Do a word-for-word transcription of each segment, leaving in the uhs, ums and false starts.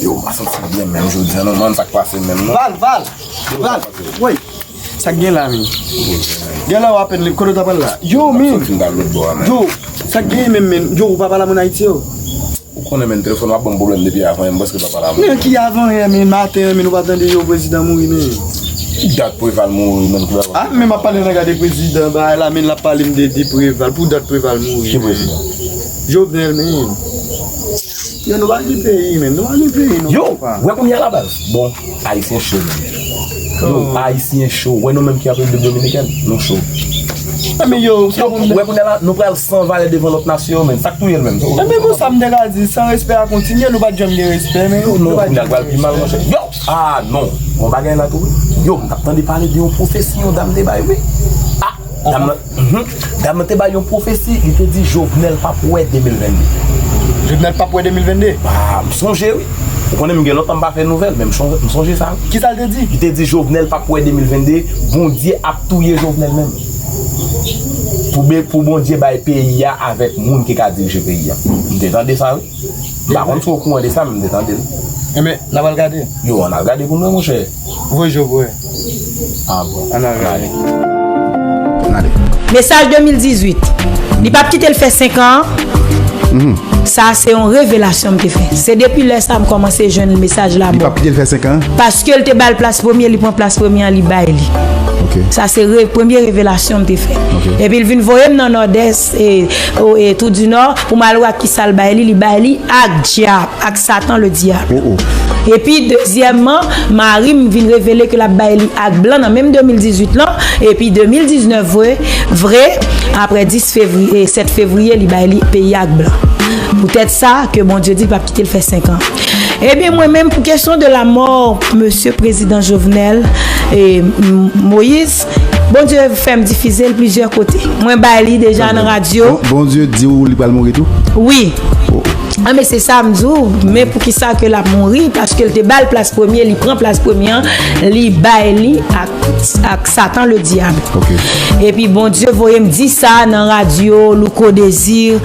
Yo, m pa santi byen menm jodi a non, man, sa k pase menm non. Val, Val, Val, woy, sa k gen la menm? Gen la w apèn li, kote w ta pral la? Yo, menm. Yo, sa k gen menm, menm? Yo, ou pa pale a moun Ayiti yo? Ou konnen menm telefòn w ap ban m pwoblèm depi avan yè, m prèske pa pale a moun. Men ki avan yè, menm maten an, menm ou pa tande yo prezidan mouri menm? Dat Preval mouri menm ki pa. Ah, menm ap pale nan gade prezidan, bagay la, menm l ap pale m de, de Preval, pou dat Preval mouri. Ki prezidan? Jovenel menm. Yo, nou pa gen peyi, men. Nou pa gen peyi, non, yo, papa. Wè kounye a la baz. Bon, Ayisyen cho, men. Yo, oh. Ayisyen cho. Wè nou menm ki an Repiblik Dominikèn, nou cho. Enben yo, yo, wè kounye a la, nou pral san valè devan lòt nasyon yo, men. Sa k touye l menm? Enben, bon, sa m te ka di, san respè a kontinye, nou pa t janm gen respè, men. Yo, non, kounye a l pral pi mal, monchè. Yo! Ah, non. Bon, bagay la tou, wi. Yo, m t ap tande pale de yon pwofesi, yon dam te bay, wi. Ah! Dam nan, mhm. Dam nan te bay yon pwofesi, li te di Jovenel p ap wè de mil venn de. Jovenel p ap wè de mil venn de? Ah, m sonje, wi. Ou konnen m gen lontan m pa fè nouvèl, men m chon-, m sonje sa, wi. Kisa l te di? Li te di Jovenel p ap wè de mil venn de, Bondye ap touye Jovenel menm. Pou be-, pou Bondye bay peyi a avèk moun ki ka dirije peyi a. M te tande sa, wi. M pa konn si w okouran de sa, men m te tande l. Enben, n a pral gade. Yo, ann al gade pou nou wè, monchè. Voye je w pou wè. Ah bon. Ann al gade. Ann ale. Mesaj de mil dizuit. Li p ap kite l fè senk an. Mhm. Sa se yon revelasyon m te fè. Se depi lè sa a m kòmanse jwenn mesaj la. Li p ap kite l fè senk an? Paske l te ba l plas premye, li pran plas premye an, li bay li. Ok. Sa se re-, premye revelasyon m te fè. Ok. Epi l vin voye m nan Nòdès, e, o, e, tou di Nò, pou m al wè ak kisa l bay li, li bay li ak dyab, ak Satan le dyab. Oh, oh. Epi, dezyèmman, mari m vin revele ke l ap bay li ak blan nan menm de mil dizuit lan, epi de mil diznèf vre, vre, apre dis fevriye, sèt fevriye, li bay li peyi ak blan. Poutèt sa ke Bondye di l p ap kite l fè senk an. Ebyen, mwen menm, pou kesyon de la mò mesye prezidan Jovenel, e, M-, Moïse, Bondye fè m difize l plizyè kote. Mwen bay li deja nan radyo. Bon, Bondye di w li pral mouri tou? Wi. Oh. Ah, men se sa m di w, men poukisa ke l ap mouri? Paske l te ba l plas premye, li pran plas premye an, li bay li ak, ak Satan le dyab. Ok. Epi Bondye voye m di sa nan radyo Louko Désir,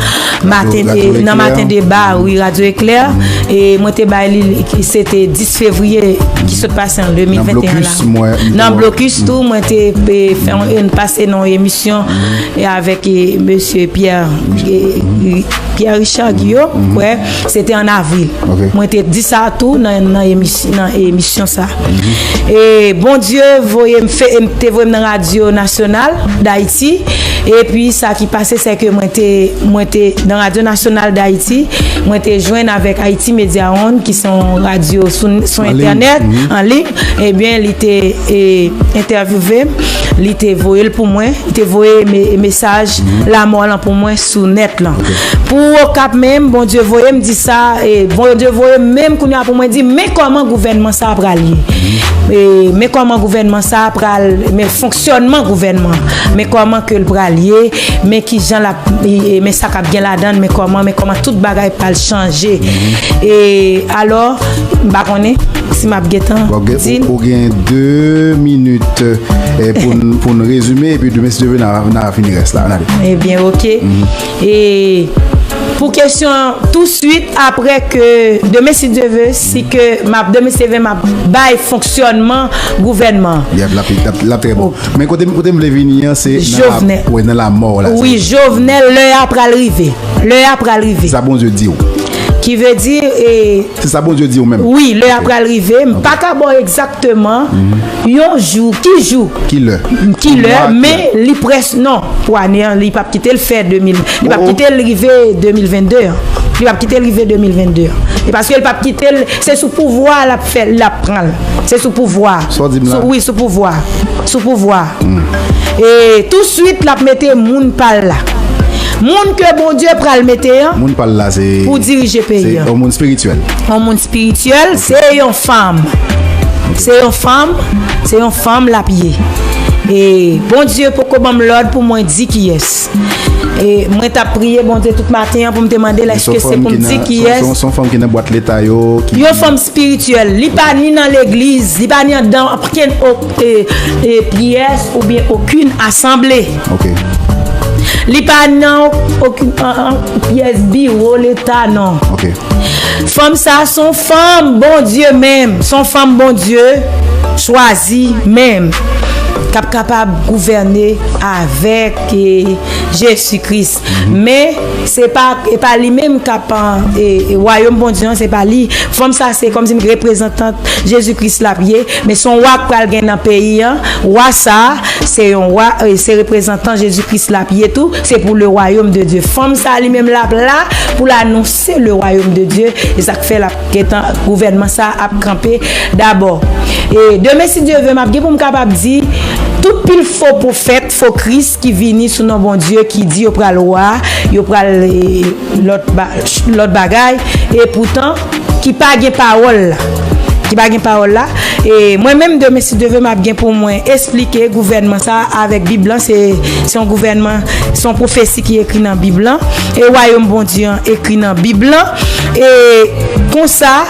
maten de, nan Maten Deba, wi, Radyo Eklè. E mwen te bay li, se te dis fevriye ki sot pase an de mil venteyen la. Nan blokis tou, mwen te, e, fè yon, pase nan yon emisyon, e, avèk, e, mesye Pierre, e, Pierre Richard Guillot, wè, se te an avril. Ok. Mwen te di sa tou nan, nan emis-, nan emisyon sa. E Bondye voye m fè, m te voye m nan Radyo Nasyonal Dayiti. Epi sa ki pase, se ke mwen te, mwen te nan Radyo Nasyonal Dayiti, mwen te jwenn avèk Haiti Media One, ki se yon radyo sou, sou entènèt, an liy. Ebyen, li te, e, entèvyouve m, li te voye l pou mwen, li te voye me-, mesaj lamò lan pou mwen sou nèt lan. Pou Okap menm, Bondye voye m di sa, e, Bondye voye m menm kounye a pou mwen di, men kòman gouvènman sa a pral ye. E, men kòman gouvènman sa a pral, men fonksyònman gouvènman, men kòman ke l pral ye, men kijan l ap, e, e, men sa k ap gen ladan l, men kòman, men kòman tout bagay pral chanje. E, alò, m pa konnen si m ap gentan di l. Ou, ou gen de minit, e, pou n, pou n rezime, epi demen, si Dye vle, n a, n a fini rès la. Ann ale. Ebyen, oke. E pou kesyon an, touswit apre ke, demen, si Dye vle, si ke m ap, demen, si Dye vle, m ap bay fonksyònman gouvènman. Yep, l ap, l ap, l ap trè bon. Men kote, kote m vle vini an, se nan la, Jovenel. Wi, nan lamò la. Wi, Jovenel, lè a pral rive. Lè a pral rive. Sa Bondye di w. Ki vle di, e, se sa Bondye di w menm. Wi, lè a pral rive. M pa ka ba w egzakteman yon jou, ki jou, ki lè, ki lè, men li près, non, pou ane an, li p ap kite l fè de mil, li p ap kite l rive de mil venn de an. Li p ap kite l rive de mil venn de an. E paske l p ap kite l, se sou pouvwa l ap fè, l ap pran l. Se sou pouvwa. Sa w di m la? Sou, wi, sou pouvwa. Sou pouvwa. E touswit, l ap mete moun pa l la. Moun ke Bondye pral mete an pou dirije peyi an. Se yon moun espirityèl. Yon moun espirityèl, se yon fanm. Se yon fanm, se yon fanm l ap ye. E Bondye poko ban m lòd pou mwen di kiyès. E mwen t ap priye Bondye tout maten an pou m te mande l èske se pou m di kiyès. Se yon fanm ki nan bwat leta yo, ki yon fanm espirityèl. Li pa ni nan legliz, li pa ni andan okenn, e, e, pyès oubyen okenn asanble. Ok. Li pa nan okenn pyès biwo leta, non. Ok. Fanm sa se yon fanm Bondye menm, se yon fanm Bondye chwazi menm, k ap kapab gouvène avèk eh, Jezi Kris. Men se pa, e pa li menm k ap, eh, eh, wayòm Bondye an, se pa li. Fanm sa se kòmsi reprezantant Jezi Kris l ap ye, men se yon wa k pral gen nan peyi an. Wa sa se yon wa, eh, se reprezantan Jezi Kris l ap ye tou, se pou le royaume de Dieu. Fanm sa li menm l ap la pou l anonse le royaume de Dieu, e sa k fè l ap gentan gouvènman sa ap kanpe dabò. E demen si Dye vle m ap gen pou m kapab di tout pil fo pwofèt, fo kris ki vini sou non Bondye ki di yo pral wa, yo pral eh, lòt ba- lòt bagay, e poutan ki pa gen pawòl la, ki pa gen pawòl la. E mwen menm demen si Dye vle m ap gen pou mwen esplike gouvènman sa avèk Bib lan, se se yon gouvènman, se yon pwofesi ki ekri nan Bib lan, e wayòm Bondye an ekri nan Bib lan. E konsa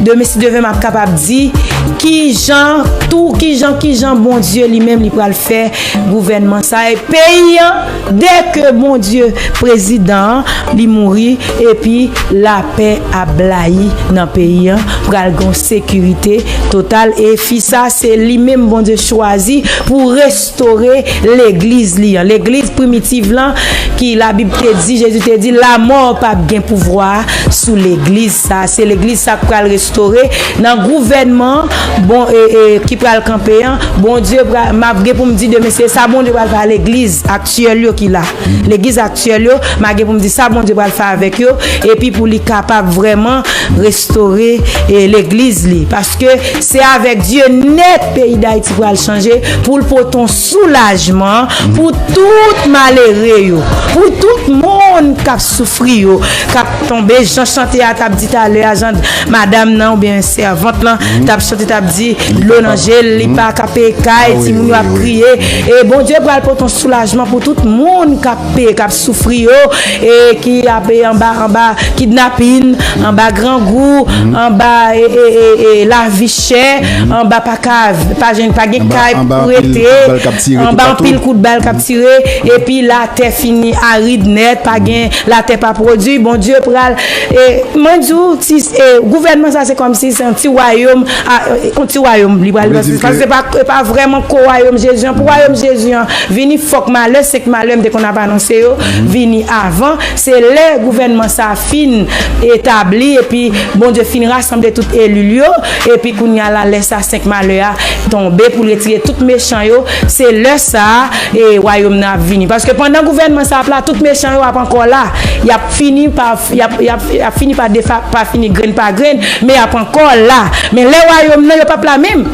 demen si Dye vle m ap kapab di kijan tou, kijan kijan Bondye li menm li pral fè gouvènman sa e peyi an, dèke Bondye prezidan an li mouri, epi lapè ap blayi nan peyi an, pral gen sekirite total. E fi sa se li menm Bondye chwazi pou restore legliz li an, legliz primitiv lan, ki Labib te di, Jezi te di lamò p ap gen pouvwa sou legliz sa. Se legliz sa k pral restore nan gouvènman bon e, e, ki pral kanpe an. Bondye pral, m ap gen pou m di demen se sa Bondye pral fè a legliz aktyèl yo ki la. Legliz aktyèl yo, m ap gen pou m di sa Bondye pral fè avèk yo, epi pou li kapab vrèman restore eh, legliz li. Paske se avèk Dye nèt peyi Dayiti pral chanje, pou l pote yon soulajman pou tout malere yo, pou tout moun k ap soufri yo, k ap tonbe, jan chante a t ap di talè a, jan madanm nan oubyen sèvant lan t ap chante, t ap di dlo nan je l, li pa ka peye kay, timoun yo ap kriye. E Bondye pral pote yon soulajman pou tout moun k ap peye, k ap soufri yo, e ki ap anba, anba kidnapin, anba grangou, anba e, e, e, e, lavi chè, anba pa ka, pa jwenn, pa gen kay pou rete, anba anpil kout bal k ap tire, epi latè fini arid nèt, pa gen, latè pa pwodui. Bondye pral, e, mwen di w, ti, e, gouvènman sa se kòmsi se yon ti wayòm, a, e, yon ti wayòm li pral paske se pa, e pa vrèman ko wayòm Jezi an. Pou wayòm Jezi an vini, fòk malè, senk malè m te konn ap anonse yo vini avan. Se lè gouvènman sa fin etabli, epi Bondye fin rasanble tout eli l yo, epi kounye a la, lè sa senk malè a tonbe pou l retire tout mechan yo, se lè sa a e wayòm nan ap vini. Paske pandan gouvènman sa ap la, tout mechan yo ap ankò la. Y ap fini pa, y ap, y ap, y ap fini pa defa, pa fini grenn pa grenn, men y ap ankò la. Men lè wayòm nan, yo p ap la menm.